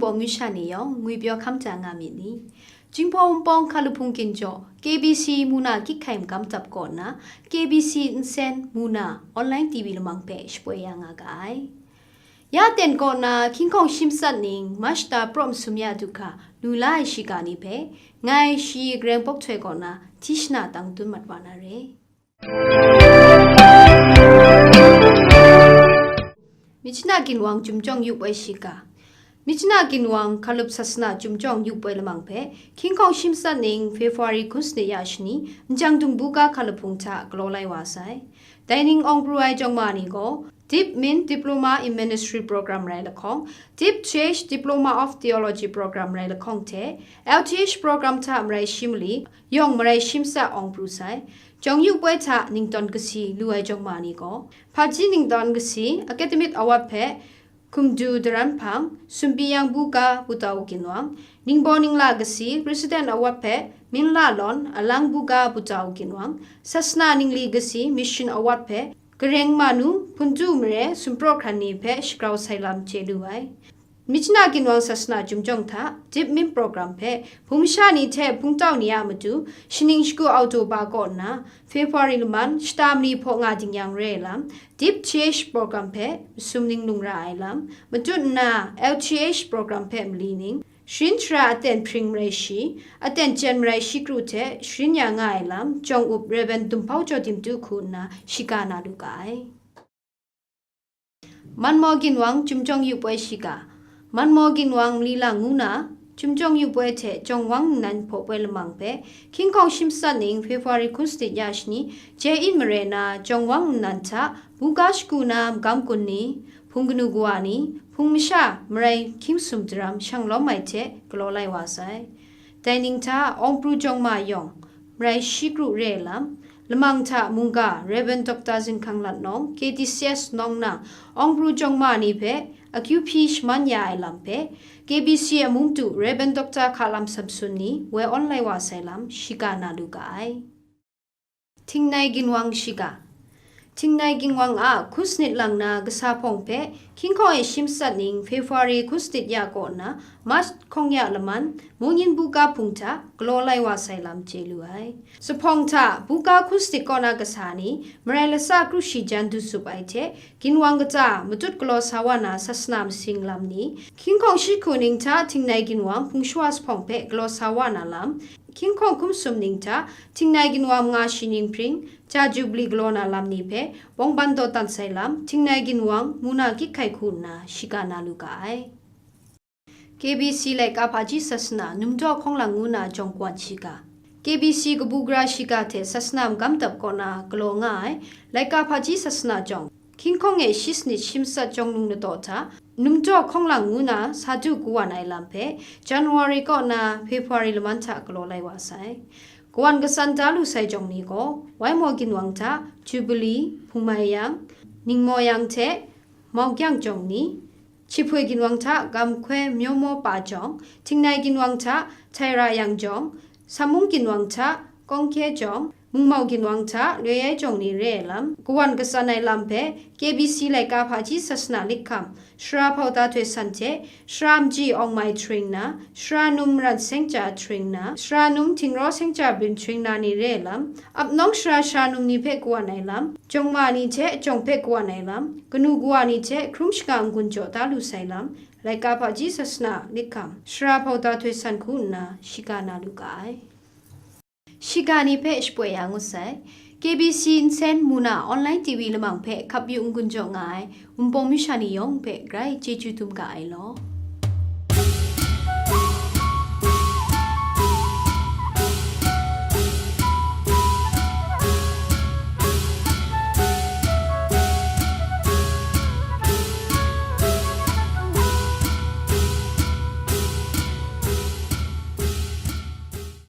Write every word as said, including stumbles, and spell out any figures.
Pawng masha ni yawng ngwi pyaw hkam ja nga myit ni? Jinghpaw Wunpawng Hkalup Hpung Ginjaw, K B C Muna Kyik Hkai Magam Dap kaw nna, K B C Nsen Muna online T V lamang hpe shapoi ya nga ga ai. Ya ten kaw nna hkying hkawng shi matsat ning March ta praw masum ya du hkra lu la ai shiga ni hpe, ngai Shi Gareng Pawk Htoi kaw nna Tishna tang dun mat wa na re. Myitkyina Ginwang Chyum Jawng Yu Poi Shiga. Myitkyina Ginwang Hkalup Sasana Chyum Jawng Yu Poi lamang hpe, hkying hkawng shi matsat ning February hkun sanit ya shani, Nchang Dung Buga Hkalup Hpung hta galaw lai wa sai. Dai ning awng pru ai jawng ma ni gaw, Deep Min Diploma in Ministry Program rai lahkawng, Deep Th Diploma of Theology Program rai lahkawng hte, L T H Program hta marai shi mali, yawng marai shi matsat awng pru sai. Jawng yu poi hta ningtawn kasi lu ai jawng ma ni gaw, hpaji ningtawn kasi Academic Award hpe Hkumdu Daran Hpang, Sumpi Yang Buga Butau Ginwang, ningbaw ningla kasi President Award hpe Minla Lawn Alang Buga Butau Ginwang, Sasana ningli kasi Mission Award hpe Gareng Manu Hpuntu Mare Sumpraw Hkran ni hpe shagrau sai lam chye lu ai. Myitkyina Ginwang Sasana Chyum Jawng hta Deep Min Program hpe hpung masha ni hte hpungtau ni a matu shaning shagu October kaw nna February laman shata mali hpaw nga ding yang re ai lam, Deep Th Program hpe masum ning lung ra ai lam, matut nna L T H Program hpe mali ning, sharin shara aten hpring marai shi, aten chyen marai shi kru hte sharin ya nga ai lam, jawng up Rev. Dumhpau Jaw Dim Tu hku nna shiga na lu ga ai. Manmaw Ginwang Chyum Jawng Yu Poi Shiga. Manmaw Ginwang mali lang ngu na, Chyum Jawng Yu Poi hte Jawng Wang nnan hpaw poi lamang hpe, hkying hkawng shi matsat ning February hkun sanit ya shani, J-in mare na Jawng Wang nnan hta, buga shagu na magam gun ni, hpung kanu kawa ni, hpung masha, marai hkying sum daram shang lawm ai hte galaw lai wa sai. Dai ning hta, awng pru jawng ma yawng, marai shi kru re ai lam, lamang hta mungga Rev. Doctor Zinhkang Lat Nawng, K T C S Nawng na, awng pru jawng ma ni hpe akyu hpyi shaman ya ai lam hpe, K B C amu madu Rev. Doctor Hkalam Samson ni woi awn lai wa sai lam shiga na lu ga ai. Htingnai Ginwang Shiga. Htingnai Ginwang a hkun sanit lang na kasa hpawng hpe hkying hkawng e shi matsat ning February hkun sanit ya kaw nna March hkawng ya laman, Mungyin Buga Hpung hta galaw lai wa sai lam chye lu ai. Zuphpawng hta buga hkun sanit kaw na kasa ni, marai lasa kru shi jan du tsup ai hte, ginwang kata matut galaw sa wa na sasana masing lam ni, hkying hkawng shi hku ning hta Htingnai Ginwang hpung shawa zuphpawng hpe galaw sa wa na lam, hkying hkawng hkum sum ning hta Htingnai Ginwang manga shi ning hpring, ja jubli galaw na lam ni hpe bawngban dawdan sai lam, Htingnai Ginwang Muna Kyik Hkai hku nna shiga na lu ga ai. K B C laika hpaji sasana numdaw hkawng lang ngu na jawng kawan shiga. K B C kabu gara shiga hte sasana magam dap kaw na galaw nga ai laika hpaji sasana jawng, hkying hkawng e shi sanit shi matsat jawng nung ladaw hta, numdaw hkawng lang ngu na sa du kawan ai lam hpe, January kaw na February laman hta galaw lai wa sai. Kawan katsan da lu sai jawng ni gaw, Waimaw Ginwang hta Jubilee, Hpungmai Yang, Ningmaw Yang hte Maukyang jawng ni, Chihpoi Ginwang hta Gamhkoi Myaw Maw Pa jawng, Htingnai Ginwang hta Htaira Yang jawng, Sammung Ginwang hta Kawngkye jawng, Mungmau Ginwang hta Loi Yai jawng ni re ai lam, kawan katsan ai lam hpe K B C laika hpaji sasana likham, Sara Hpawda Htoi San hte Sara Mji Awng Mai htaring na, Sara Num Ran Seng Cha htaring na, Sara Num Htingraw Seng Cha Byin htaring na ni re ai lam, ap nawng sara sara num ni hpe kawan ai lam, jawng ma ni hte jawng hpe kawan ai lam, kanu kawa ni hte hkrum shanga n-gun jaw da lu sai lam, laika hpaji sasana likham, Sara Hpawda Htoi San hku nna shiga na lu ga ai. Shiga ni hpe shapoi ya ngut sai. K B C Nsen Muna online T V lamang hpe hkap yu n-gun jaw nga ai Wunpawng masha ni yawng hpe grai chyeju dum ga ai law.